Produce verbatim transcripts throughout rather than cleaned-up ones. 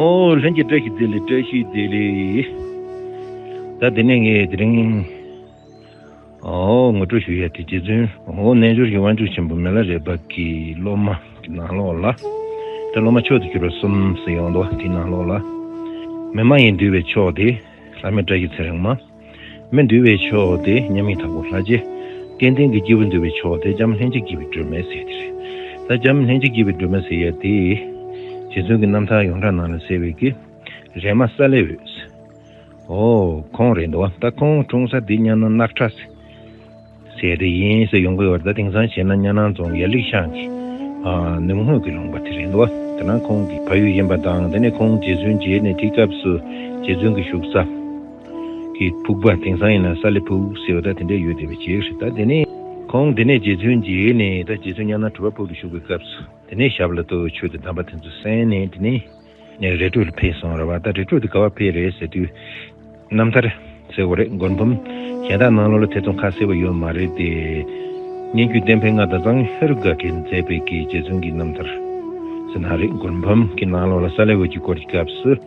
ཨོ་ལྷན་རྒྱས་བཀྲ་ཤིས་བདེ་ལེགས། བཀྲ་ཤིས་བདེ་ལེགས། ད་དེ་ནས་ངས་དེ་རིང་ཨོ་ངོ་སྤྲོད་ཞུ་ཡ་དེ་རྗེ་བཙུན་ཨོ་རྣལ་འབྱོར་གྱི་དབང་ཕྱུག་ཆེན་པོ་མི་ལ་རས་པ་གི་སློབ་མ་གི་ནང་ལོགས་ལ། ད་སློབ་མ་མཆོག་ཏུ་གྱུར་པ་གསུམ་ཟེར་ཡོང་འདུག་དེའི་ནང་ལོགས་ལ། མི་མ་ཡིན་འདུལ་བའི་མཆོག་དེ་བླ་མེད་བཀྲ་ཤིས་ཚེ་རིང་མ། མི་འདུལ་བའི་མཆོག་དེ་མཉམ་ཉིད་དྭགས་པོ་ལྷ་རྗེ། སྐལ་ལྡན་གྱི་སྐྱེས་བུ་འདུལ་བའི་མཆོག་དེ་ལྕམ་ལྷན་ཅིག་སྐྱེས་པའི་སྒྲོན་མེ་ཟེར་དེ་རེད། ད་ལྕམ་ལྷན་ཅིག་སྐྱེས་པའི་སྒྲོན་མེ་ཟེར་ཡ་དེ། རྗེ་བཙུན་གྱི་རྣམ་ཐར་ཡོངས་གྲགས་ནང་ལ་གསལ་བའི་གི། རས་མ་གསལ་ལེ་འོད། ཨོ་ཁོང་རེད་འདུག་ད་ཁོང་འཁྲུངས་ས་དེ་གཉའ་ནང་སྣག་ཁྲ་ཟེར་དེ་ཡིན་ཟེར་ཡོང་གི་ཡོད་རེད། ད་དེང་སང་བྱས་ན་གཉའ་ནང་རྫོང་ཡ་ལིག་ཤང་གི་ནུབ་ངོས་ཀྱི་ལུང་པ་དེ་རེད་འདུག་དེ་ན་ཁོང་གི་ཕ་ཡུལ་ཡིན་པ་དང་དེ་ནས་ཁོང་རྗེ་བཙུན་མཇལ་ནས་དེའི་སྐབས་སུ་རྗེ་བཙུན་གྱི་བཞུགས་ས་གི་ཕུག་པ། དེང་སང་ཡིན་ན་ས་ལེ་ཕུག་ཟེར་བ་ད་དེ་འདྲ་ཡོད་བསྡད་པ་ཅིག་རེད། ད་དེ་ནས་ཁོང་དེ་ནས་རྗེ་བཙུན་མཇལ་ནས་ད་རྗེ་བཙུན་གཉའ་ནང་གྲུ་པ་ཕུག་ཏུ་བཞུགས་པའི་སྐབས་སུ་དེ་ནས་ཞབས་ལ་ཏོག་ཆོས་དང་གདམས་པ་དེ་ཚོ་གསན་ནས་དེ་ནས། རི་ཁྲོད་ལ་ཕེབས་སོང་རེད་བ། ད་རི་ཁྲོད་དེ་ག་པར་ཕེབས་རེད་ཟེར་དུས། རྣམ་ཐར་ཟེར་བ་རེད། མགུར་འབུམ་གཞན་དག་ནང་ལོགས་ལ་ཐེ་ཚོམ་ཁ་གསལ་བོ་ཡོད་མ་རེད་དེ། སྙན་བརྒྱུད་བསྟན་འཕེལ་ལྔ་དང་གཙང་ཧེ་རུ་དགའ་གིས་མཛད་པའི་གི་རྗེ་བཙུན་གྱི་རྣམ་ཐར་ཟེར་ན་རེད། མགུར་འབུམ་གྱི་ནང་ལོགས་ལ་ས་ལེ་འོད་ཀྱི་སྐོར་གྱི་སྐབས་སུ།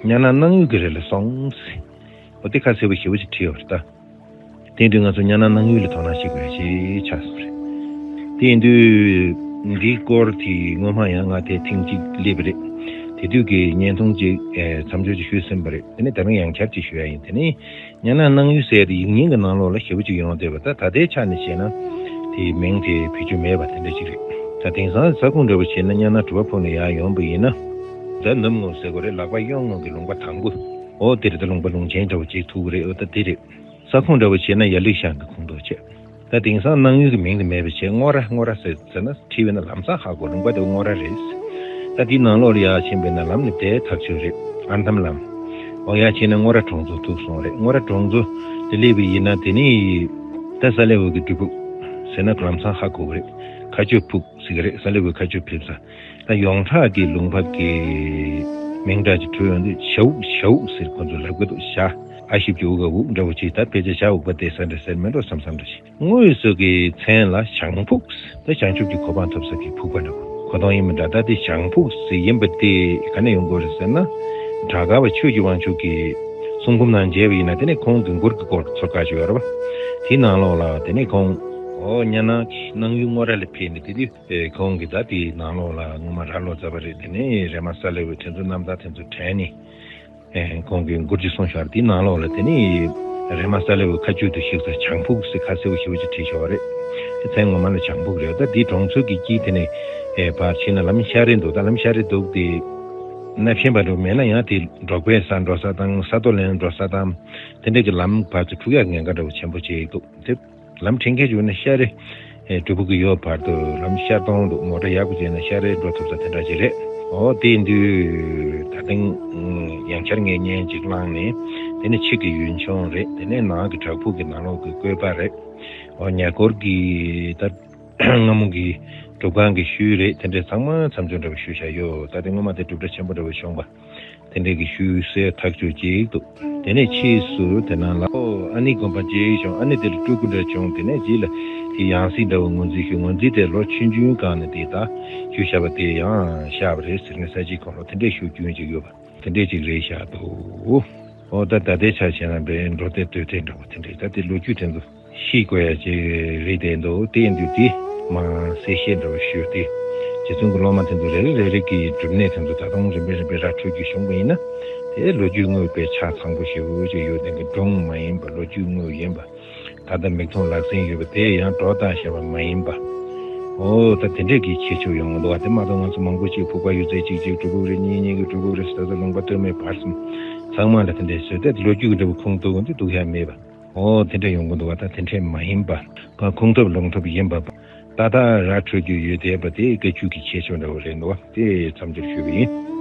གཉའ་ནང་སྣང་ཡུལ་གྱི་རི་ལ་སོང་ཟེར། འོ་དེ་ཁ་གསལ་བོ་ཞེ་པོ་ཅིག་བྲིས་ཡོད་རེད་ད། དེ་དུས་ང་ཚོ་གཉའ་ནང་སྣང་ཡུལ་ལ་དོ་སྣང་བྱེད་དགོས་ཡ་ཞིག་ཆགས་སོང་རེད། དེ་ཡིན་དུས། འདིའི་སྐོར་དེ་སྔོན་མ་ཡང་ང་དེ་ཐེངས་གཅིག་སླེབས་པ་རེད། དེ་དུས་ཀྱི་བརྙན་ཐུང་ཅིག་ཨེ་མཚམས་འཇོག་ཅིག་ཞུས་ཟིན་པ་རེད། དེ་ནས་ད་རུང་ཡང་བསྐྱར་ཅིག་ཞུ་ཡ་ཡིན། དེ་ནས་གཉའ་ནང་སྣང་ཡུལ་ཟེར་ཡ་དེ་ཡིག་རྙིང་གི་ནང་ལོགས་ལ་ཞེ་པོ་ཅིག་ཡོང་བསྡད་པ། ད་ད་ལྟའི་ཆ་ནས་བཤད་ན། དེའི་མིང་དེ་བེད་སྤྱོད་མེད་པ་དེ་འདྲ་ཅིག་རེད། ད་དེང་སང་ས་ཁོངས་འདྲ་བོ་བྱས་ན་གཉའ་ནང་གྲུ་པ་ཕུག་ནས་ཡར་ཡོང་པ་ཡིན་ན། ད་ནུབ་ངོས་ཟེར་དགོས་རེད། ལག་པ་གཡོན་ངོས་ཀྱི་ལུང་པ་དང་པོ། འོ་དེ་རེད། ད་ལུང་པ་ལུང་ཆེན་འདྲ་བོ་ཅིག་ཐུག་གི་རེད། འོ་ད་དེ་རེད། ས་ཁོངས་འདྲ་བོ་བྱས་ན་ཡ་ལིག་ཤང་གི་ཁོངས་གཏོགས་བྱས། ད་དེང་སང་སྣང་ཡུལ་གྱི་མིང་དེ་མེད་པ་བྱས། སྔོ་ར་སྔོ་ར་ཟེར་ཟེར་ན་བྲིས་པས་ན་ལམ་སང་ཧ་གོ། ལུང་པ་དེ་སྔོ་ར་རེད། ད་དེའི་ནང་ལོགས་ལ་ཡར་ཕྱིན་པས་ན་ལམ་ནས་དེ་ཐག་ཆོད་རེད། ཨར་འདམ་ལམ། འོ་ཡར་ཕྱིན་ན་སྔོ་ར་གྲོང་ཚོ་ཐུག་སོང་རེད། སྔོ་ར་གྲོང་ཚོ་དེ་སླེབས་པ་ཡིན་ན་དེ་ནི། ད་ས་ལེ་འོད་ཀྱི་སྒྲུབ་ཕུག་ཟེར་ན་ལམ་སང་ཧ་གོ་གི་རེད། མཁའ་སྤྱོད་ཕུག་ཟེར་གི་རེད། ས་ལེ་འོད་མཁའ་སྤྱོད་ཕེབས་ས། ད་ཡོངས་གྲགས་ཀྱི་ལུང་པ་གི་མིང་འདྲ་ཅིག་འཕྲོད་ཡོང་དུས་ཞའུ་ཞའུ་ཟེར་ཁོ་ཚོ་ལབ་གི་འདུག་ཞ་ཨ་ཞབས་ཀྱུ་འུ་ག་འུ་འདྲ་བོ་ཅིག་ད་ཕལ་ཆེར་ཞ་འུག་པ་བསྡད་ས་འདྲ་ཟེར་མེད་འགྲོ་བསམ་བསམ་འདྲ་ཞིག་དངོས་སུ་གི་མཚན་ལ་བྱང་ཕུག་ཟེར། ད་བྱང་ཆུབ་ཀྱི་གོ་འཕང་ཐོབ་ས་གི་ཕུག་པ་འདྲ་བོ་གོ་སྟངས་ཡིན་མི་འདྲ། ད་དེ་བྱང་ཕུག་ཟེར་ཡིན་པ་དེ་ག་ནས་ཡོང་དགོས་རེད་ཟེར་ན། བྲག་དཀར་བ་ཆོས་ཀྱི་དབང་ཕྱུག་གི་གསུང་འབུམ་ནང་མཇལ་བ་ཡིན་ན་དེ་ནས་ཁོང་གི་མགུར་གྱི་སྐོར་ཚོར་ཁ་ཅིག་ཡོད་རེད་བ། དེའི་ནང་ལོགས་ལ་དེ་ནས་ཁོང་ཨོ་གཉའ་ནང་གི་སྣང་ཡུལ་སྔོ་ར་ལ་ཕེབས་ནས་དེ་དུས། ཨེ་ཁོང་གིས་ད་དེའི་ནང་ལོགས་ལ་སྔོན་མ་རྭ་ལོ་ཙཱ་བ་རེད། དེ་ནས་རེ་མ་ས་ལེ་འོད་དེ་ཚོ་རྣམ་ཐར་དེ་ཚོ་དྲན་ནས། ཨེ་ཁོང་གིས་མགུར་ཅིག་གསུངས་ཤག་དེའི་ནང་ལོགས་ལ་དེ་ནས་རེ་མ་ས་ལེ་འོད་མཁའ་སྤྱོད་དུ་གཤེགས་ས་བྱང་ཕུག་ཟེར་ཁ་གསལ་པོ་ཞེ་པོ་ཅིག་བྲིས་ཤག་རེད། དེ་མཚན་ངོ་མ་ལ་བྱང་ཕུག་རེད། ད་དེའི་གྲོང་ཚོ་གི་དཀྱིལ་དེ་ནས་ཨེ་ཕར་ཕྱིན་ན་ལམ་ཤར་རེ་འདུག་ད་ལམ་ཤར་རེ་འདུག་དེ་ནག་ཤན་པ་འདྲ་བོ་མེད་ན་ཡང་དེ་འབྲོག་པའི་ས་འགྲོ་ས་དང་ས་རྡོ་ལེན་འགྲོ་ས་དང་དེ་འདྲ་གི་ལམ་བར་དུ་འཁྲུག་ཡག་ཉེན་ཁ་འདྲ་བོ་ཆེན་པོ་ཅིག་འདུག་དེ། ལམ་འཕྲིན་ཁེལ་བྱུང་ན་ཤར་རེ། ཨེ་སྒྲུབ་ཕུག་གི་ཡོད་བར་དུ་ལམ་ཤར་གཏོང་འདུག་མོ་ཊ་ཡག་པོ་བྱས་ན་ཤར་རེ་འགྲོ་ཐུབ་ས་དེ་འདྲ་ཅིག་རེད། འོ་དེ་ཡིན་དུས་ད་ཐེངས་ཡང་བསྐྱར་ངས་བརྙན་ཅིག་བླངས་ནས་དེ་ནས་ཕྱི་གི་ཡུལ་ལྗོངས་རེད། དེ་ནས་ནང་གི་བྲག་ཕུག་གི་ནང་ལོགས་ཀྱི་བཀོད་པ་རེད། འོ་ཉེ་འཁོར་གྱི་ད་སྔ་མོ་གི་སྒྲུབ་ཁང་གི་ཤུལ་རེད། དེ་འདྲས་ཚང་མ་མཚམས་སྦྱོར་འདྲ་བོ་ཞུས་བཞག་ཡོད། ད་དེ་སྔོན་མ་དེ་གྲུབ་འབྲས་ཆེན་པོ་འདྲ་བོ་བྱུང་བ། དེ་འདྲའི་གི་ཤུལ་གསལ་ཐག་ཆོད་ཅིག་འདུག་དེ་ནས་ཕྱིས་སུ་དེ་ནང་ལ་ཨོ་ཨ་ནི་དགོན་པ་ཅིག་བྱུང་། ཨ་ནི་དེ་ལ་སྤྲུལ་སྐུ་འདྲ་བྱུང་། དེ་ནས་རྗེས་ལ་དེ་ཡང་སྲིད་འདྲ་བོ་ངོས་འཛིན་ཞུས། ངོས་འཛིན་དེ་ལོ་ཆུང་ཆུང་སྒང་ནས་དེ་ད་ཞུས་བཞག་པ་དེ་ཡང་བཞག་པ་རེད་ཟེར་ནས་ས་བྱི་གོང་ལོ་དེ་འདྲའི་ཤུལ་རྒྱུན་ཅིག་ཡོད་པ་དེ་འདྲའི་ཅིག་རེད་བཞག་འདུག་ཨོ་ད་ད་ལྟའི་ཆ་བྱས་ན་བའི་འགྲོ་དེ་སྡོད་དེ་འདྲ་བོ་དེ་འདྲའི་ད་དེ་ལོ་རྒྱུས་དེ་ཚོ། ཤེས་དགོས་ཡ་ཅིག་རེད་དེ་འདུག་དེ་ཡིན་དུས་དེ་མ་གསལ་བཤད་འདྲ་བོ་ཞུས་ཏེ། རྗེ་བཙུན་གྱི་སློབ་མ་དེ་ཚོ་རེ་རེ་རེ་རེ་གི་སྒྲུབ་གནས་དེ་ཚོ་ད་དུང་རིམ་པས་རིམ་པས་ར་འཕྲོད་རྒྱུ་བྱུང་བ་ཡིན་ན། དེ་ལོ་རྒྱུས་དངོས་དཔེ་ཆ་ཚང་པོ་ཞེ་པོ་ཅིག་ཡོད། དེ་གི་སྒྲུང་མ་ཡིན་པ་ལོ་རྒྱུས་དངོས་ཡིན་པ། ད་ལྟ་མིག་མཐོང་ལག་ཟིན་ཡོད་པ་དེ་ཡང་སྒྲོ་བཏགས་བཞག་པ་མ་ཡིན་པ། ཨོ་ད་དེ་འདྲས་ཀྱི་ཁྱད་ཆོས་ཡོང་གི་འདུག་བ། དེ་མ་གཏོགས་ང་ཚོ་མང་པོ་ཅིག་ཕུག་པ་ཡོད་ཚད་གཅིག་གཅིག་སྒྲུབ་ཕུག་རེ་གཉིས་གཉིས་ཀྱི་སྒྲུབ་ཕུག་རེ་ཟེར་ད་ལུང་པ་སྟོད་སྨད་བར་གསུམ་ཚང་མ་ལ་དེ་འདྲས་བཟོས་ཏེ་ལོ་རྒྱུས་ཀྱི་འདྲ་བོ་ཁུངས་གཏུགས་འདི་འདུག་ཡ་མེད་པ། ཨོ་དེ་འདྲ་ཡོང་གི་འདུག་བ། ད་དེ་འདྲས་མ་ཡིན་པ། ག་ཁུངས་ཐུབ་ལུང་ཐུབ་ཡིན་པ། ཏག་ཏག་ར་འཕྲོད་རྒྱུ་ཡོད་བསྡད་པ་དེ་བཀའ་བརྒྱུད་ཀྱི་ཁྱད་ཆོས་འདྲ་བོ་རེད་འདུག་བ། དེ་མཚམས་སྦྱོར་ཞུས་པ་ཡིན།